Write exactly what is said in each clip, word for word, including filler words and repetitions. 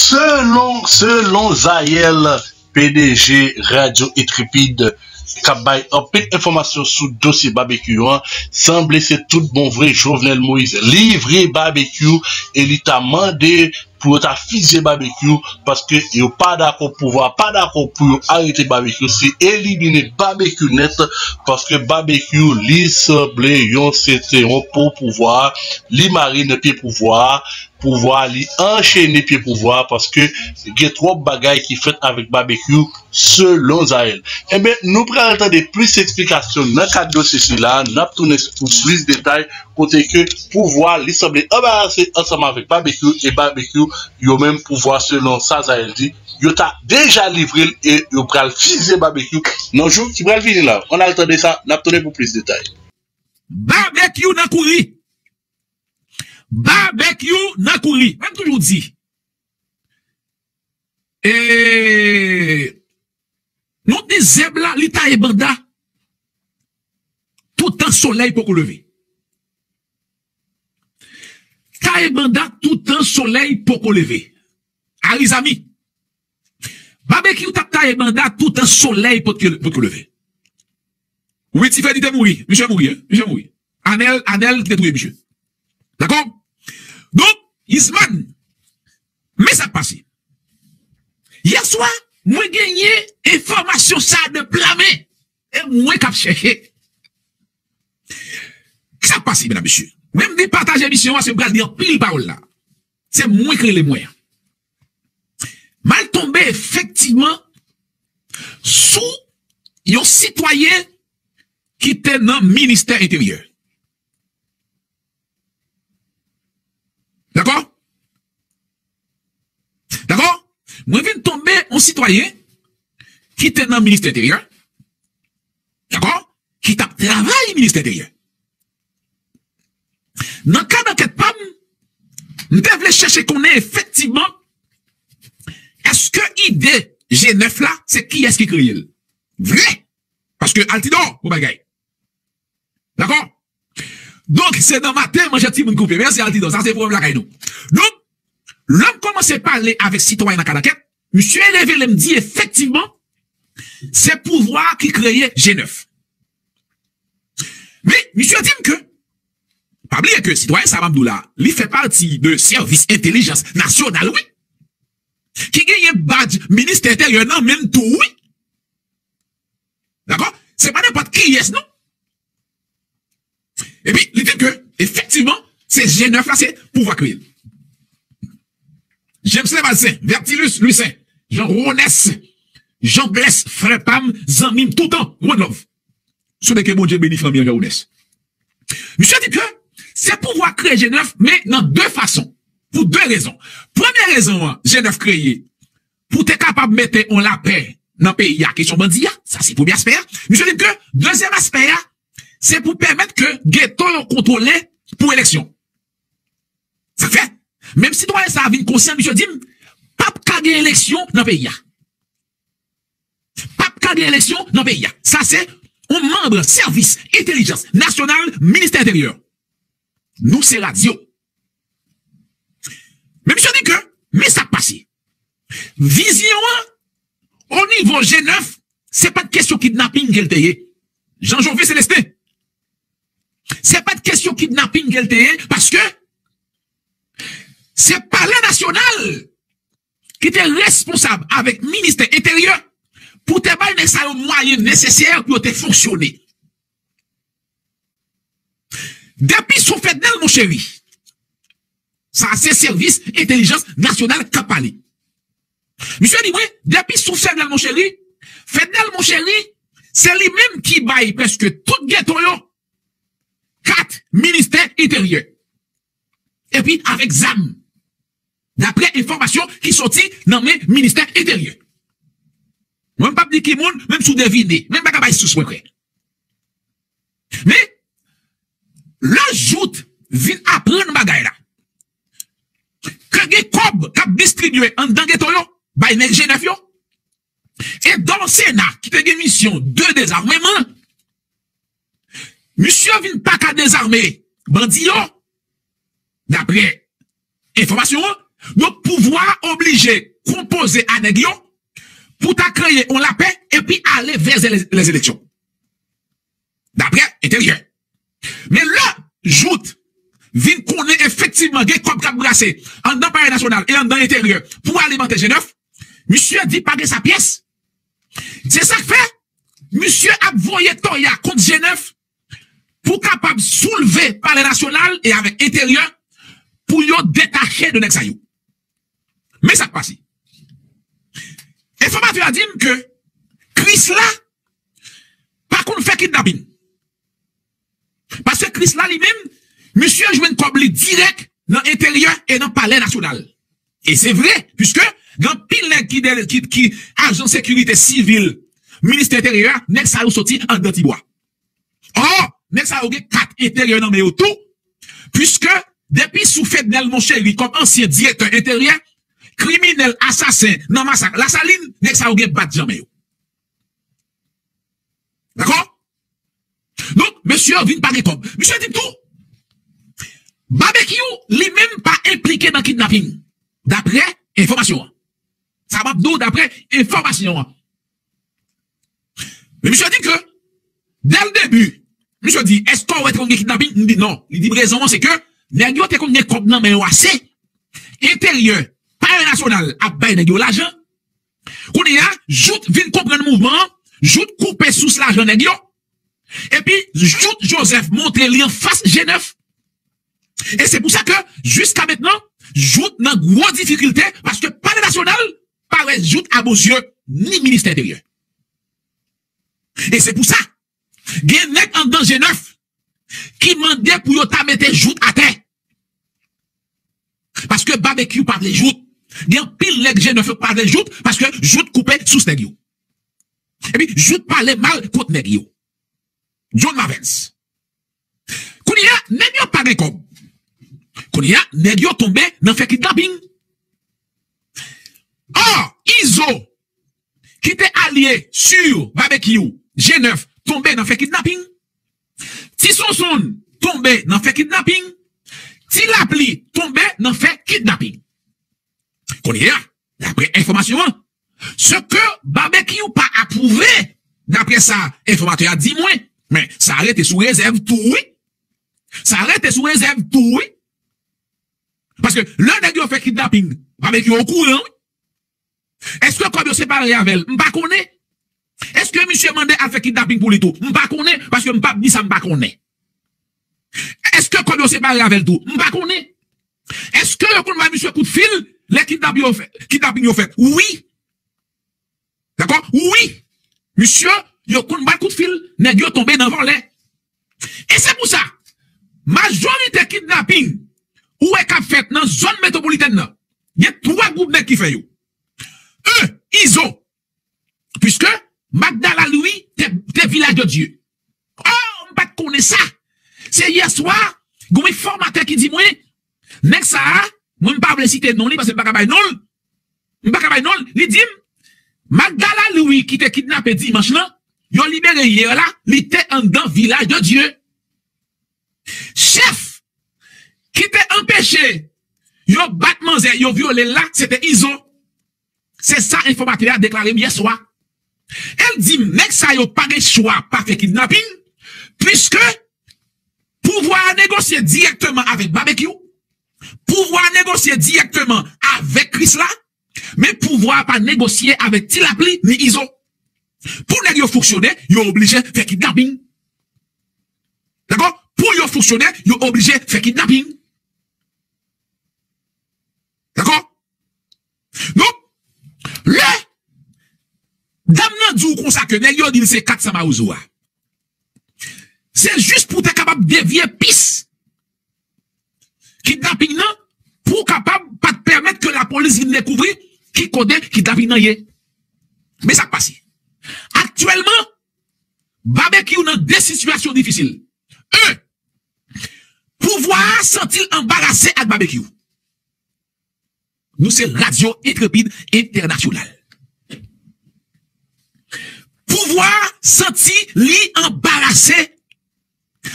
Selon, selon Zayèl, P D G Radyo Etripid, k ap bay anpil enfòmasyon sou dosye babekyou an, sanble se tout bon vre Jovenel Moïse livre babekyou e li ta mande pou yo ta fizye babekyou paske yo pa dakò, pouvwa pa dakò pou yo arete babekyou, se elimine babekyou nèt paske babekyou li sanble yon se te yon po pouvwa, li mare nan pye pouvwa, pouvwa li anchene pye pouvwa paske gen twòp bagay ki fèt avèk babekyou selon Zayèl. Enben, nou pral tande plis eksplikasyon nan kad dosye sila, n ap tounen pou plis detay kote ke pouvwa li sanble anbarase ansanm avèk babekyou e babekyou yo menm pouvwa selon sa Zayèl di, yo ta deja livre l e yo pral fizye babekyou nan jou ki pral vini la. Ann al tande sa, n ap tounen pou plis detay. Babekyou nan kouri. Babekyou nan kouri. Mwen toujou di, e, nou di zèb la, li taye banda toutan solèy poko leve. Taye banda toutan solèy poko leve. Arizami. Babekyou t ap taye banda toutan solèy potko potko leve. Wi, Tifèni te mouri. Misye mouri, hein? Misye mouri. Anèl, Anèl ki te touye misye. Dakò? Donk, Isman, men sa k pase. Yè swa, mwen genyen enfòmasyon sa de pla men. E mwen k ap chèche. Sa k pase, medam, mesye? Mwen m di pataje emisyon an, se m pral di anpil pawòl la. Se mwen k rele mwen an. M al tonbe efektivman sou yon sitwayen ki te nan ministè enteryè. Dakò? Dakò? Mwen vin tonbe yon sitwayen ki te nan ministè enteryè. Dakò? Ki t ap travay ministè enteryè. Nan kad ankèt pa m, m te vle chèche konnen efektivman èske ide G nèf la se kiyès ki kreye l. Vre! Paske Altidor, bon bagay. Dakò? Donk, se nan maten, manje timoun koupe. Mèsi Altidor, sa se pwoblèm lakay nou. Donk, lè m kòmanse pale avèk sitwayen nan kad ankèt, misye revele m di efektivman, se pouvwa ki kreye G nèf. Men, misye di m ke, pa bliye ke sitwayen sa m ap di w la, li fè pati de sèvis entèlijans nasyonal, wi. Ki genyen badj ministè enteryè nan men l tou, wi. Dakò? Se pa nenpòt kiyès, non. Epi, li di ke, efektivman, se G nèf la, se pouvwa kreye l. James Levalsen, Vertilus Louissaint, Jean Ronès, Jean Blès, frè pa m, zanmi m toutan, one love. Souhaite ke Bondye beni fanmi an, Jean Ronès. Misye di ke se pouvwa kreye G nèf, men nan de fason, pou de rezon. Premye rezon an, G nèf kreye pou te kapab mete yon lapè nan peyi a, kesyon bandi a, sa se premye aspè a. Misye di ke dezyèm aspè a, se pou pèmèt ke geto yo kontwole pou eleksyon. Sa fè, menm sitwayen sa a vin konsyan, misye di m, p ap ka gen eleksyon nan peyi a. P ap ka gen eleksyon nan peyi a. Sa se yon manm sèvis entèlijans nasyonal ministè enteryè. Nou se radyo. Men misye di ke, men sa k pase. Vizyon an, o nivo G nèf, se pa t kesyon kidnaping ke l te ye. Jean Jové Célestin. Se pa t kesyon kidnaping ke l te ye, paske se palè nasyonal ki te responsab avèk ministè enteryè pou te bay nèg sa yo mwayen nesesè pou yo te fonksyone. Depi sou Fednel Monchéry, sa se sèvis entèlijans nasyonal k ap pale. Misye di mwen, depi sou Fednel Monchéry, Fednel Monchéry, se li menm ki bay prèske tout geto yo kat ministè enteryè. Epi avèk zam. Daprè enfòmasyon ki soti nan men ministè enteryè. Mwen m p ap di ki moun, menm si w devine, men m pa ka bay sous mwen kwè. Men, lè jout vin aprann bagay la, ke gen kòb k ap distribye anndan geto yo, bay nèg G nèf yo, e Dòm Sena ki te gen misyon de dezameman, misye vin pa ka dezame bandi yo, daprè enfòmasyon an, Donk, pouvwa a oblije konpoze a nèg yo pou ta kreye yon lapè epi ale vè lè, lè eleksyon. Daprè Enteryè. Men lè Jouthe vin konnen efektivman gen kòb k ap brase anndan Palè Nasyonal e anndan Enteryè pou alimante G nèf, misye di pa gen sa pyès. Se sa k fè misye ap voye toya kont G nèf pou kapab soulve Palè Nasyonal e avèk Enteryè pou yo detache de nèg sa yo. Men sa k pase. Enfòmatè a di m ke Krisla pa konn fè kidnaping. Paske Krisla li menm, misye jwenn kòb li dirèk nan Enteryè e nan Palè Nasyonal. E se vre, piske gen anpil nèg ki, de- ki, ki ajan sekirite sivil Ministè Enteryè, nèg sa yo soti anndan Tibwa. Ò, nèg sa yo gen kat Enteryè nan men yo tou, piske depi sou Fednel Monchéry kòm ansyen direktè Enteryè, kriminèl, asasen nan masak Lasalin, nèg sa yo gen badj nan men yo. Dakò? Donk, mesye yo vin pa gen kòb. Misye di m tou, Babekyou li menm pa enplike nan kidnaping, daprè enfòmasyon an. Sa m ap di w daprè enfòmasyon an. Men misye di ke, dès le début, misye di, èske w wè te konn gen kidnaping? M di non. Li di rezon an se ke nèg yo te konn gen kòb nan men yo ase. Enteryè, Palè Nasyonal ap bay nèg yo lajan. Kounye a, Jouthe vin konprann mouvman an, Jouthe koupe sous lajan nèg yo. Epi, Jouthe Joseph montre li anfas G nèf. E se pou sa ke, jiska mentnan, Jouthe nan gwo difikilte, paske Palè Nasyonal pa wè Jouthe a bon zye, ni Ministè Enteryè. E se pou sa, gen nèg anndan G nèf ki mande pou yo ta mete Jouthe atè. Paske Babekyou pa vle Jouthe. Gen anpil nèg G nèf yo pa vle Jouthe, paske Jouthe koupe sous nèg yo. Epi Jouthe pale mal kont nèg yo. John Mavens. Kounye a, nèg yo pa gen kòb. Kounye a, nèg yo tonbe nan fè kidnaping. Ò, Izo, ki te alye sou Babekyou, G nèf, tonbe nan fè kidnaping. Ti Sonsonn tonbe nan fè kidnaping. Ti Lapli tonbe nan fè kidnaping. Kounye a, daprè enfòmasyon an, se ke Babekyou pa apwouve, daprè sa enfòmatè a di mwen, men sa rete sou rezèv tou, wi. Sa rete sou rezèv tou, wi. Paske lè nèg yo fè kidnaping, Babekyou okouran, wi. Èske kòb yo separe avè l? M pa konnen. Èske misye mande al fè kidnaping pou li tou? M pa konnen, paske m p ap di sa m pa konnen. Èske kòb yo separe avè l tou? M pa konnen. Èske yo konn bay misye kout fil lè kidnap yo fè, kidnaping yo fèt? Wi. Dakò? Wi. Misye, yo konn bay kout fil, nèg yo tonbe nan vòlè. E se pou sa, majorite kidnaping ou wè k ap fèt nan zòn metwopolitèn nan, gen twa gwoup nèg ki fè yo. En, Izo, piske Magdala Louis te, te Vilaj de Dye. Oh, m pa t konnen sa. Se yè swa, gen yon enfòmatè ki di mwen, nèg sa a, mwen m pa vle site non li, paske m pa ka bay non l. M pa ka bay non l. Li di m, Magdala Louis ki te kidnape dimanch lan, yo libere yè la, li te anndan Vilaj de Dye. Chèf ki te anpeche yo bat manzè, yo vyole l la, se te Izo. Se sa enfòmatè a deklare m yè swa. E l di m, nèg sa yo pa gen chwa pa fè kidnaping, piske pouvwa a negosye dirèkteman avèk Babekyou, pouvwa a negosye dirèkteman avèk Krisla, men pouvwa a pa negosye avèk Ti Lapli ni Izo. Pou nèg yo fonksyone, yo oblije fè kidnaping. Dakò? Pou yo fonksyone, yo oblije fè kidnaping. Dakò? Donk, lè dam nan di w konsa ke nèg yo di l se kat san Mawozo a, se jis pou te kapab devye pis kidnaping nan, pou kapab pa t pèmèt ke lapolis vin dekouvri ki kote kidnaping nan ye. Men sa k pase. Aktyèlman, Babekyou nan de sitiyasyon difisil. En, pouvwa a santi l anbarase ak Babekyou. Nou se Radyo Entrepid Entènasyonal. Pouvwa a santi li anbarase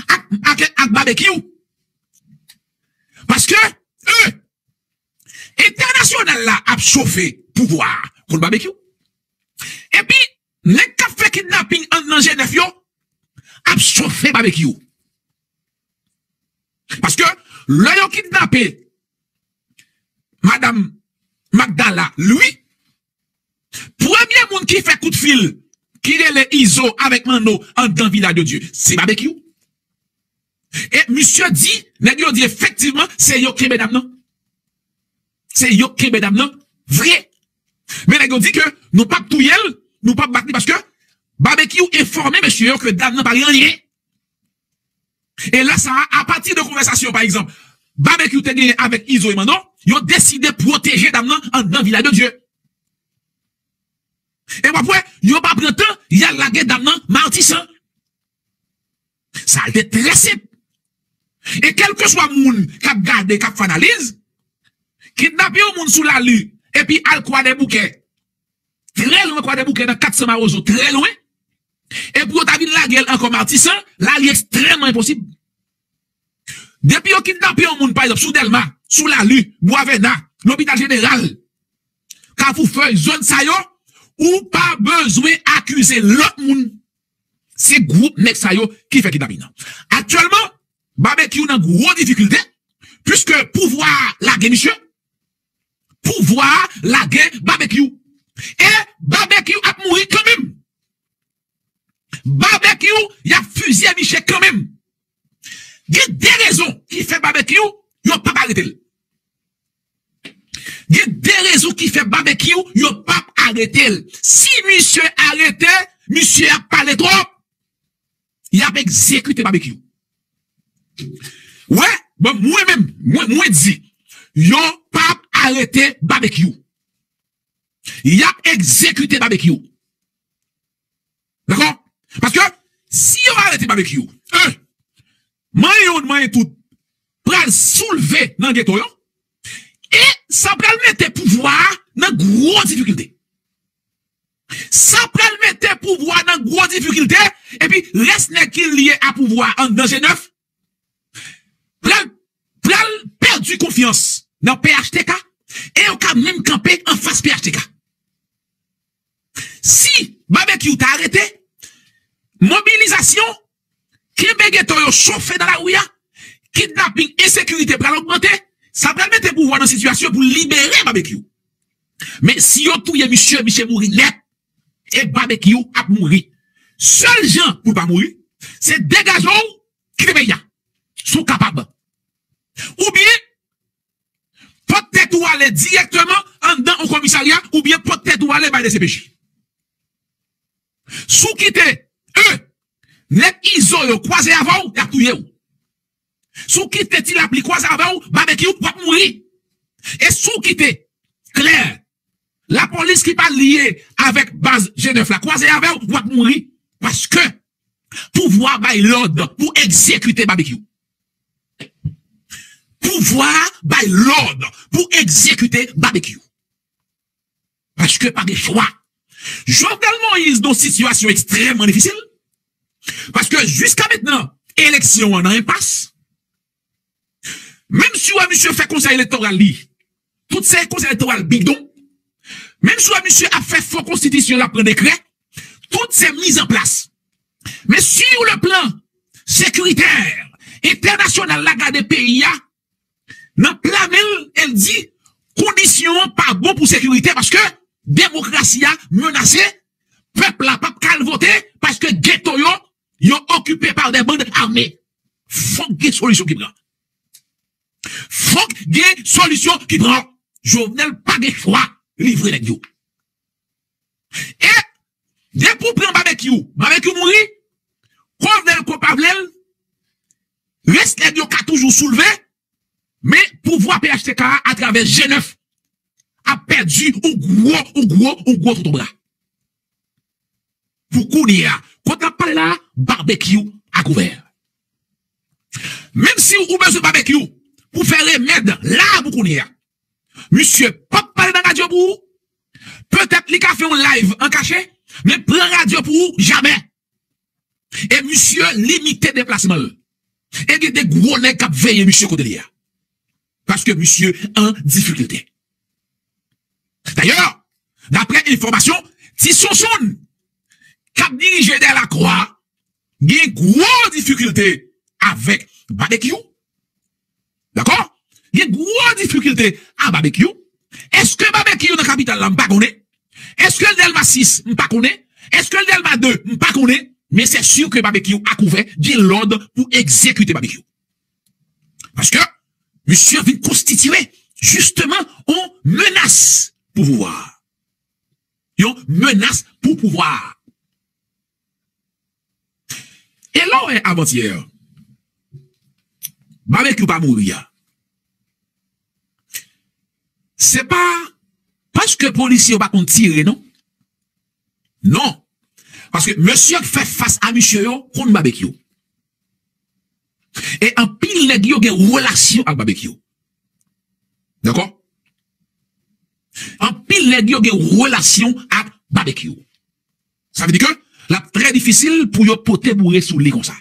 ak, ak, ak Babekyou. Paske, en, entènasyonal la ap chofe pouvwa a kont Babekyou. Epi, nèg k ap fè kidnaping anndan G nèf yo ap chofe Babekyou. Paske lè yo kidnape Madanm Magdala Louis, premye moun ki fè kout fil, ki rele Izo avèk Manno anndan Village de Dieu, se Babekyou. E misye di, nèg yo di efektivman, se yo kenbe dam nan. Se yo kenbe dam nan, vre. Men nèg yo di ke nou p ap touye l, nou p ap bat li paske Babekyou enfòme mesye yo ke dam nan pa gen anyen. E lè sa a, apati de konvèsasyon, pa egzanp, Babekyou te genyen avèk Izo e Manno, yo deside pwoteje dam nan anndan Village de Dieu. E w ap wè, yo pa pran tan, y al lage dam nan Matisan. Sa te trè senp. E kèlkeswa moun k ap gade, k ap fè analiz, kidnape yon moun sou Lali, epi al Kwadèboukè, trè lwen Kwadèboukè, nan kat san Mawozo, trè lwen, epi yo ta vin lage l ankò Matisan, la li ekstrèmman enposib. Depi yo kidnape yon moun, pa egzanp, sou Dèlma, sou Lali, Bwavèna, Lopital Jeneral, Kafou Fèy, zòn sa yo, ou pa bezwen akize lòt moun. Se gwoup nèg sa yo ki fè kidnaping nan. Aktyèlman, Babekyou nan gwo difikilte, piske pouvwa a lage misye, pouvwa a lage Babekyou. E Babekyou ap mouri kanmenm. Babekyou, y ap fizye misye kanmenm. Gen de rezon ki fè Babekyou, yo p ap arete l. Gen de rezon ki fè Babekyou, yo p ap arete l. Si misye arete, misye ap pale twòp. Y ap egzekite Babekyou. Wè, bon, mwen menm, mwen, mwen di, yo p ap arete Babekyou. Y ap egzekite Babekyou. Dakò? Paske si yo arete Babekyou, en, manyen youn, manyen tout, pral soulve nan geto yo, e sa pral mete pouvwa a nan gwo difikilte. Sa pral mete pouvwa a nan gwo difikilte, epi rès nèg ki lye a pouvwa a anndan G nèf pral, pral pèdi konfyans nan P H T K, e yo ka menm kanpe anfas P H T K. Si Babekyou ta arete, mobilizasyon, kenbe geto yo chofe nan lari a, kidnaping, ensekirite pral ogmante, sa pral mete pouvwa nan sitiyasyon pou libere Babekyou. Men si yo touye misye, misye mouri nèt, e Babekyou ap mouri. Sèl jan pou l pa mouri, se degaje w, kite peyi a. Si w kapab. Oubyen, pot tèt ou ale dirèkteman anndan yon komisarya, oubyen pot tèt ou ale bay D C P J. Si w kite, e, nèg Izo yo kwaze avè w, y ap touye w. Si w kite Ti Lapli kwaze avè w, Babekyou, w ap mouri. E si w kite Klè, lapolis ki pa lye avèk baz G nèf la, kwaze avè w, w ap mouri. Paske pouvwa bay lòd pou egzekite Babekyou. Pouvwa bay lòd pou egzekite Babekyou. Paske pa gen chwa. Jovenel Moïse nan yon sitiyasyon ekstrèmman difisil. Paske jiska mentnan, eleksyon an nan enpas. Menm si w wè misye fè konsèy elektoral li, tout se konsèy elektoral bidon. Menm si w wè misye ap fè fo konstitisyon, l ap pran dekrè, tout se mizanplas. Men sur le plan sécuritaire, entènasyonal la gade peyi a, nan pla men l, e l di, kondisyon an pa bon pou sekirite paske demokrasi a menase, pèp la p ap ka al vote paske geto yo, yo okipe par des bandes armées. Fòk gen solisyon ki pran. Fòk gen solisyon ki pran. Jovenel pa gen chwa, li vre nèg yo. E depi w pran Babekyou, Babekyou mouri, ko vle l, ko pa vle l, rès nèg yo ka toujou soulve, men pouvwa P H T K a atravè G nèf ap pèdi yon gwo, yon gwo, yon gwo tonton bra. Pou kounye a, kote n ap pale la a, Babekyou a kouvè. Menm si ou bezwen Babekyou pou fè remèd la a pou kounye a, misye p ap pale nan radyo pou ou. Petèt li ka fè yon live an kache, men pran radyo pou ou, jamè. E misye limite deplasman l. E gen de gwo nèg k ap veye misye kote li a. Paske misye an difikilte. Dayè, daprè enfòmasyon, Ti Sonson k ap dirije Dèlakwa gen gwo difikilte avèk Babekyou. Dakò? Gen gwo difikilte a Babekyou. Èske Babekyou nan kapital la? M pa konnen. Èske l Dèlma sis? M pa konnen. Èske l Dèlma de? M pa konnen. Men se si ke Babekyou akouvè, gen lòd pou egzekite Babekyou. Paske misye vin konstitye jisteman yon menas pou pouvwa a. Yon menas pou pouvwa a. E lè w wè avantyè, Babekyou pa mouri a, se pa paske polisye yo pa konn tire, non. Non. Paske mesye k fè fas a misye yo konn Babekyou. E anpil nèg yo gen relasyon ak Babekyou. Dakò? Anpil nèg yo gen relasyon ak Babekyou. Sa vle di ke l ap trè difisil pou yo pote boure sou li konsa.